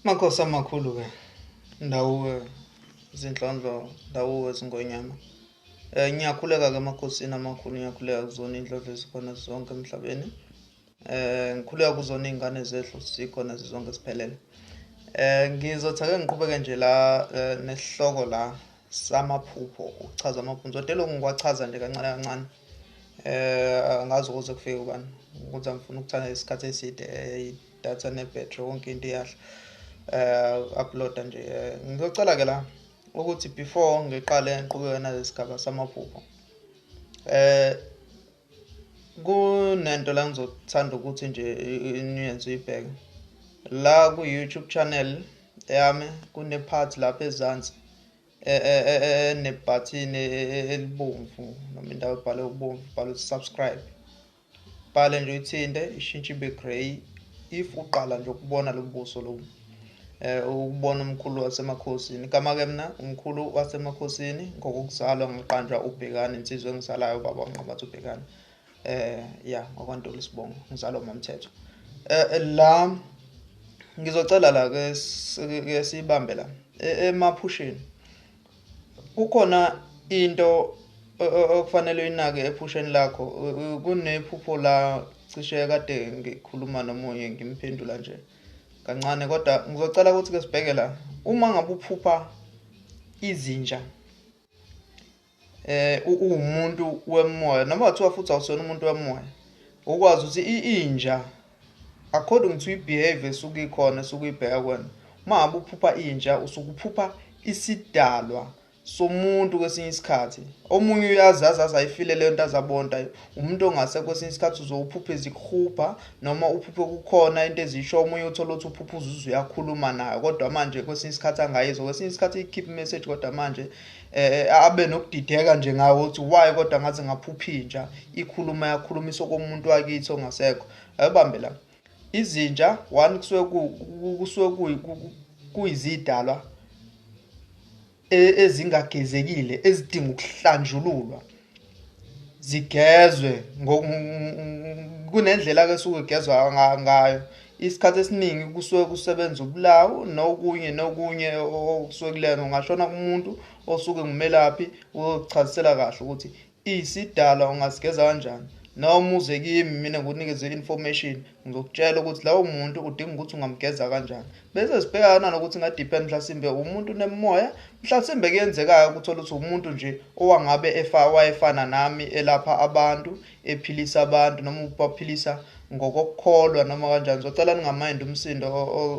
Makhosi amakhulu-ke, Ndawuke zinhlonhlo, Ndawuke zingonyama. Ngiyakhuleka-ke emakhosini amakhulu, ngiyakhuleka kuzona iy'nhlohlo ezikhona zonke emhlabeni. Ngikhuleka kuzona iy'ngane zehlo zikhona zizonke ziphelele. Ngizothi ake ngiqhubeke nje la nesihloko la samaphupho, ukuchaza amaphupho. Ngizodela ngiwachaza nje kancane kancane. Angazi ukuze kufike ubani ukuthi angifuni ukuthatha isikhathi eside, idatha ne-battery yonke into iyadla. Uploada nje. Ngizocela ke la ukuthi before ngiqale ngiqhubeke nalesi sigaba samaphupho, kunento la ngizothanda ukuthi nje niyenze uyibheke la ku-YouTube channel yami. Kune-part lapha ezansi enebhathini elibomvu noma indawo ebhalwe ubomvu, ibhalwe subscribe. Bhale nje, uyithinte, ishintshe ibe grey. If uqala nje ukubona lo buso lobu, ukubona umkhulu wasemakhosini, igama ke mina umkhulu wasemakhosini ngokuzalwa ngiqanjwa uBhekani, insizwa engizalayo ubaba wanqabathi uBhekani, ya ngokwaNtuli isibongo, ngizalwa uMamthetho. La ngizocela la ke sibambe la emaphusheni. Kukhona into okufanele uyinake ephusheni lakho. Kunephupho la cishe kade ngikhuluma nomunye, ngimphendula nje kancane, kodwa ngizocela ukuthi ke sibheke la. Uma ngabe uphupha izinja, uwumuntu wemoya noma kuthiwa futhi awusona umuntu wemoya, ukwazi ukuthi inja according to i-behavior esuke ikhona, esuke ibheka kuwena. Uma ngabe uphupha inja, usuke uphupha isidalwa somuntu. Kwesinye isikhathi omunye uyazazi aze ayifile leyo nto, azabonda umuntu ongase. Kwesinye isikhathi uzowuphupha ezikuhubha noma uphuphe kukhona into ezisho. Omunye uthole ukuthi uphupha uzuze uyakhuluma nayo, kodwa manje kwesinye isikhathi angayizwa, kwesinye isikhathi ikhiphe imessage, kodwa manje abe nokudideka nje ngawo ukuthi why kodwa ngaze ngaphupha inja ikhuluma, yakhulumisa komuntu wakithi ongasekho. Ayobambe la, izinja one kusuke kuyizidalwa ezingagezekile ezidinga ukuhlanjululwa, zigezwe. Kunendlela ke suke igezwa ngayo. Isikhathi esiningi kusuke kusebenza ubulawu nokunye nokunye okusuke kulena. Ungashona kumuntu osuke ngumelaphi, uyokuchazisela kahle ukuthi isidalwa ungasigeza kanjani, noma uze kimi mina ngikunikeze i-information, ngizokutshela ukuthi lowo muntu udinga ukuthi ungamgeza kanjani. Bese sibhekana nokuthi nga-depend, mhlasimbe umuntu unemoya, mhlasimbe kuyenzekayo ukuthola ukuthi umuntu nje owangabe efa wayefana nami, elapha abantu, ephilisa abantu noma ubaphilisa ngokokukholwa noma kanjani. Ngizocela ningamayindi umsindo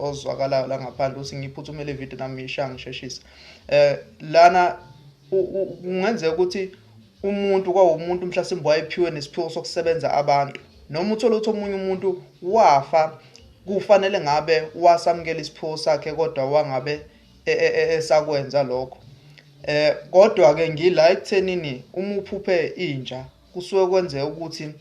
ozwakalayo la ngaphandle, ukuthi ngiphuthumele ividiyo nami ngiyishaya ngisheshisa. Lana kungenzeka ukuthi umuntu kwawumuntu mhlasimbe wayephiwe nesiphiwo sokusebenza abantu, noma uthole ukuthi omunye umuntu wafa kufanele ngabe wasamukela isiphiwo sakhe, kodwa wangabe esakwenza lokho. Kodwa ke ngila ekuthenini uma uphuphe inja, kusuke kwenzeka ukuthi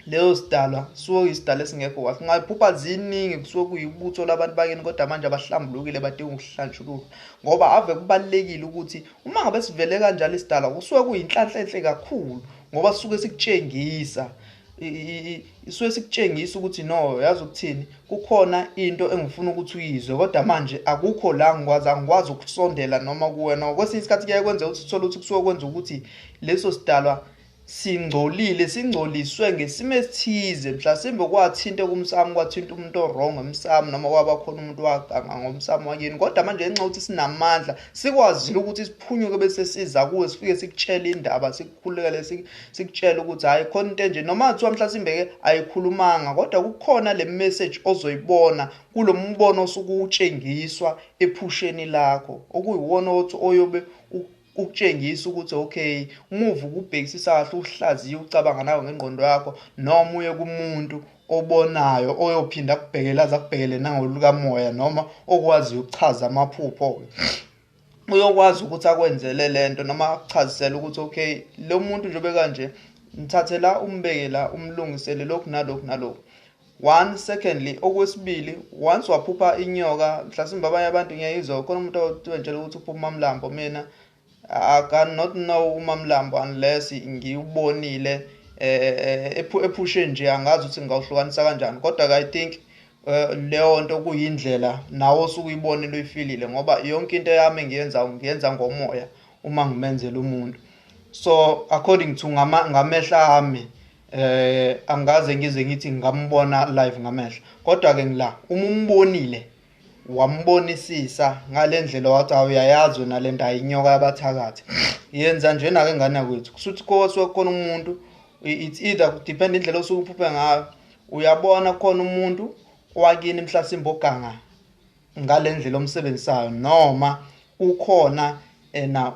leyo sidalwa suke isidalwa esingekho kahle. Ungayiphupha ziningi, kusuke kuyibutho labantu bakini, kodwa manje abahlambulukile, badinga ukuhlanjululwa, ngoba ave kubalulekile ukuthi uma ngabe sivele kanjalo isidalwa, kusuke kuyinhlanhla enhle kakhulu, ngoba sisuke sikutshengisa, isuke sikutshengisa ukuthi no, yazi ukuthini, kukhona into engifuna ukuthi uyizwe, kodwa manje akukho la ngikwazi, angikwazi ukusondela noma kuwena. Kwesinye isikhathi kuyaye kwenzeka ukuthi uthole ukuthi kusuke kwenza ukuthi leso sidalwa singcolile, singcoliswe ngesimo esithize, mhlasimbe kwathinta kumsamo, kwathinta umuntu o-wrong emsamo, noma kwaba khona umuntu waganga ngomsamo wakini, kodwa manje ngenxa yokuthi sinamandla sikwazile ukuthi siphunyuke bese siza kuwe, sifike sikutshele indaba, sikukhulekele, sikutshele ukuthi hhayi, khona into enje, noma kuthiwa mhlasimbe-ke ayikhulumanga, kodwa kukhona le message ozoyibona kulo mbono osuke utshengiswa ephusheni lakho, okuyiwona othi oyobe ukutshengisa ukuthi okay, uma uvuka ubhekisisa kahle, uhlaziye, ucabanga nawe ngengqondo yakho, noma uye kumuntu obonayo oyophinda akubhekele, aze akubhekele nangolukamoya, noma okwaziyo ukuchaza amaphupho, uyokwazi ukuthi akwenzele lento noma akuchazisele ukuthi okay, lo muntu nje kanje, mthathe la, umbeke la, umlungisele lokhu nalokhu nalokhu. One, secondly, okwesibili, once waphupha inyoka, mhlasimbe abanye abantu ngiyayizwa khona umuntu otshela ukuthi uphupha umamlambo. Mina I cannot know umamlambo unless ngiwubonile ephusheni nje. Angazi ukuthi ngawuhlukanisa kanjani, kodwa I think Leyo nto kuyindlela nawe osuke uyibonile uyifilile, ngoba yonke into yami engiyenzayo ngiyenza ngomoya uma ngimenzela umuntu. So according to ngamehla ami, angaze ngize ngithi ngambona live ngamehlo, kodwa ke ngila uma umbonile wambonisisa ngalendlela wathi awuyayazi wena lento ayinyoka yabathakathi, yenza njena ke ngane yakwethu. Kusuthi kosuke khona umuntu, it's either depend indlela osuke uphuphe ngayo, uyabona khona umuntu owakini mhlasimbe oganga ngalendlela omsebenzisayo, noma kukhona ena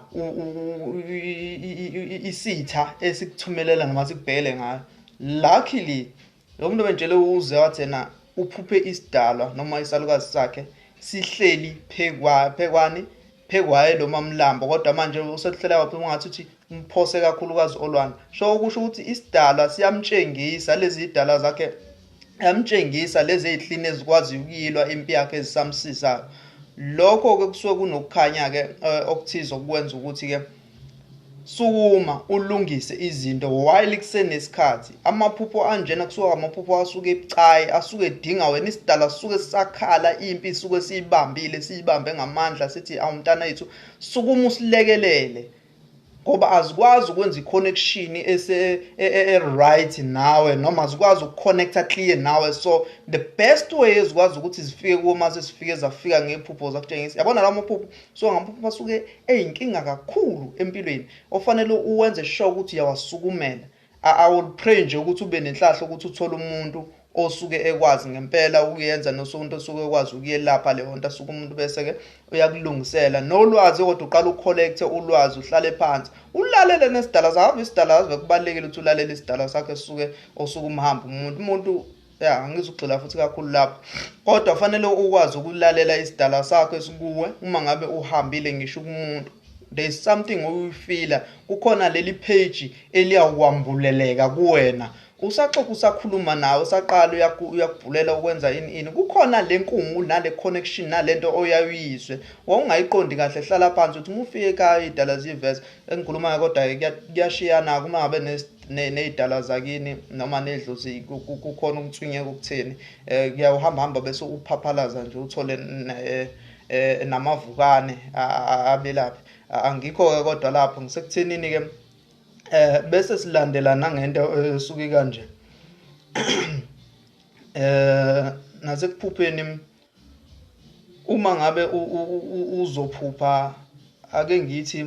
isitha esikuthumelela noma sikubhekele ngayo. Luckily lo muntu bentshele uze wathi yena uphuphe isidalwa noma isalukazi sakhe sihleli phekwani phekwaye lo mamlambo, kodwa manje usehlela waphi ungathi uthi umphose kakhulukazi olwandle. So kusho ukuthi isidalwa siyamtshengisa lezi idalwa zakhe, yamtshengisa lezi ezihlini ezikwazi ukuyilwa impi yakhe ezisamsizayo. Lokho ke kusuke kunokukhanya ke okuthize okwenza ukuthi ke sukuma ulungise izinto while kusenesikhathi. Amaphupho anjena kusuka amaphupho asuke ebucayi, asuke edinga wena, isidalwa sisuke sisakhala, impi isuke siyibambile, siyibambe ngamandla, sithi awumntana yethu sukuma usilekelele, ngoba azikwazi ukwenza i-connection ese right nawe, noma azikwazi ukuconnecta clear nawe. So the best way ezikwazi ukuthi zifike kuwo mase sifike zafika ngephupho zakutshengisa, yabona lawo maphupho. So ngamaphupho asuke eyinkinga kakhulu empilweni ofanele uwenze sure ukuthi uyawasukumela. I will pray nje ukuthi ube nenhlahla ukuthi uthole umuntu osuke ekwazi ngempela ukuyenza, nosuke osuke ekwazi ukuyelapha leyo nto, asuke umuntu bese ke uyakulungisela nolwazi. Kodwa uqala ucollecte ulwazi, uhlale phansi ulalele nesidala sakho. Isidala ave kubalekile ukuthi ulalele isidala sakho esuke osuke umhamba umuntu ya angizugxila futhi kakhulu lapho, kodwa fanele ukwazi ukulalela isidala sakho esikuwe uma ngabe uhambile ngisho kumuntu. There is something oyifila kukhona leli page eliyawambuleleka kuwena usaxoxa usakhuluma nawe, usaqala uyakubhulela ukwenza ini ini, kukhona le nkungu nale connection nalento oyayuyizwe wawungayiqondi kahle. Hlala phansi uthi uma ufike ekhaya idala ziveza engikhulumayo, kodwa kuyashiyana uma ngabe nezidala zakini noma nedlozi kukhona ukutswinyeka ukutheni, kuyawuhamba hamba bese uphaphalaza nje uthole namavukane abelaphi. Angikho ke kodwa lapho ngisekuthenini ke bese silandela nangento esuke kanje nasekuphupheni. Uma ngabe uzophupha, ake ngithi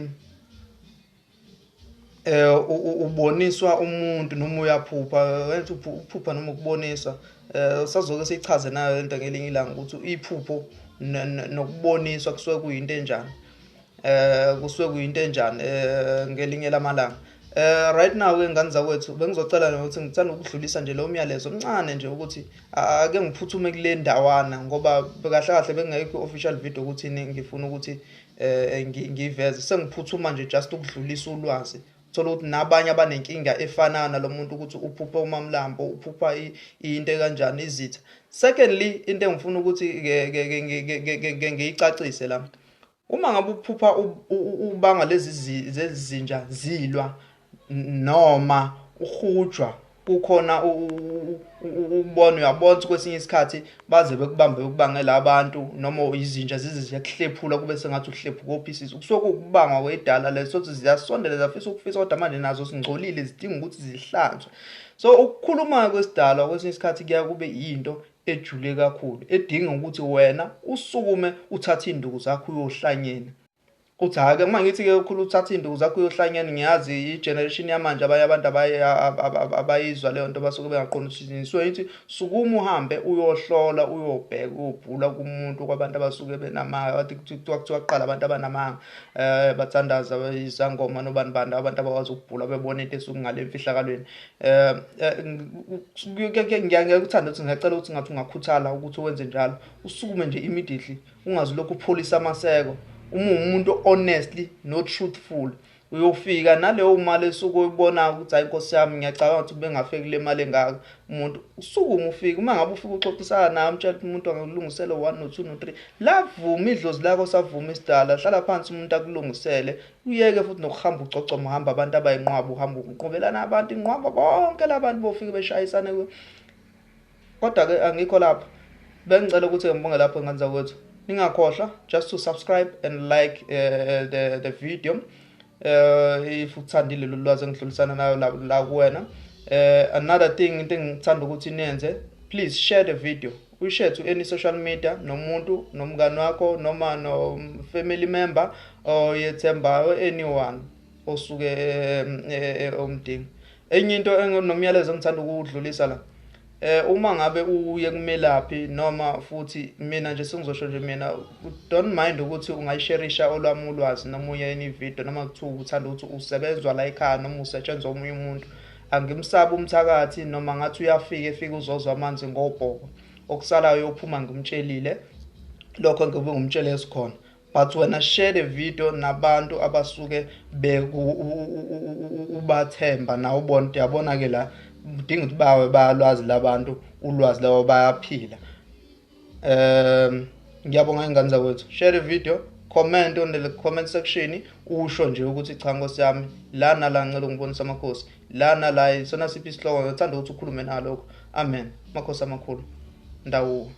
uboniswa umuntu noma uyaphupha, wenza uphupha noma ukuboniswa, sazoke sichaze nayo lento ngelinye ilanga ukuthi iphupho nokuboniswa kusuke kuyinto enjani, kusuke kuyinto enjani ngelinye lamalanga. Right now ke ngane zakwethu, bengizocela ukuthi ngithanda ukudlulisa nje lo myalezo omncane nje ukuthi ake ngiphuthume kule ndawana, ngoba kahle kahle bengekho official video ukuthi ngifuna ukuthi ngiveze, sengiphuthuma nje just ukudlulisa ulwazi. Thola ukuthi nabanye abanenkinga efanayo nalomuntu ukuthi uphupha umamlambo, uphupha into kanjani, izitha. Secondly, into engifuna ukuthi ngiyicacise la, uma ngabe uphupha ubanga lezi zezinja zilwa noma uhujwa, kukhona ukubona, uyabona kwesinye isikhathi baze bekubambe ukubangela abantu noma izinja zize ziyakuhlephula kube sengathi uhlephuka opieces, kusuke kukubangwa kwedala leso sothi ziyasondela ziyafisa ukufisa, kodwa manje nazo singcolile zidinga ukuthi zihlanzwe. So ukukhuluma kwesidalwa kwesinye isikhathi kuya kube yinto ejule kakhulu edinga ukuthi wena usukume uthathe induku zakho uyohlanyela. Uthi hhayi ke uma ngithi ke ukhulu uthatha induku zakho uyohlanyela, ngiyazi i-generation yamanje abanye abantu abayizwa leyo nto, basuke bengaqondi ukuthi so yithi sukuma uhambe uyohlola, uyobheka, uyobhula kumuntu kwabantu abasuke benamanga, bathi kuthiwa kuqala abantu abanamanga bathandaza izangoma nobani bani, abantu abakwazi ukubhula bebona into esuke ngale mfihlakalweni. Ngiyakuthanda ukuthi ngiyacela ukuthi ngathi ungakhuthala ukuthi wenze njalo, usukume nje immediately, ungazilokhu upholisa amaseko. Uma umuntu honestly no truthful, uyofika naleyo mali esuke uyibona ukuthi hayi Nkosi yami, ngiyacabanga ukuthi bengafiki kule mali engaka. Umuntu usukume ufike, uma ngabe ufika uxoxisana naye, umtshela ukuthi umuntu angakulungisela 1 no 2 no 3, lavuma idlozi lakho, savuma isidala, hlala phansi umuntu akulungisele. Uyeke futhi nokuhamba ucocoma, uhamba abantu abayinqwaba, uhamba uqhubelana abantu inqwaba, bonke labantu bofike beshayisane. Kodwa ke angikho lapho. Bengicela ukuthi ngibonge lapho ngane zakwethu, ningakhohlwa just to subscribe and like the video if uthandile lolu lwazi engidlulisana nayo la kuwena. Another thing, into engithanda ukuthi niyenze, please share the video, uyishare to any social media nomuntu, nomngani wakho, noma no family member oyethembayo, anyone osuke omdinga. Enye into enginomyalezo engithanda ukuwudlulisa la, uma ngabe uye kumelaphi, noma futhi mina nje sengizosho nje, mina don't mind ukuthi ungayisherisha olwami ulwazi noma uye any video, noma kuthiwa uthanda ukuthi usebenzwa la ekhaya noma usetshenzwa omunye umuntu. Angimsabi umthakathi, noma ngathi uyafika efika uzozwa amanzi ngobhoko, okusalayo uyophuma ngimtshelile lokho ngibe ngumtshele esikhona. But wena share the video nabantu abasuke beku ubathemba nawe, ubona, uyabona ke la udinga ukuthi bawe bayalwazi labantu ulwazi labo, bayaphila. Ngiyabonga ingane zakwethu. Share the video, comment on the comment section, usho nje ukuthi cha nkosi yami, la nala ngicela ungibonisa amakhosi, la nala isona siphi isihloko ngithanda ukuthi ukhulume nalokho. Amen, makhosi amakhulu, ndawo.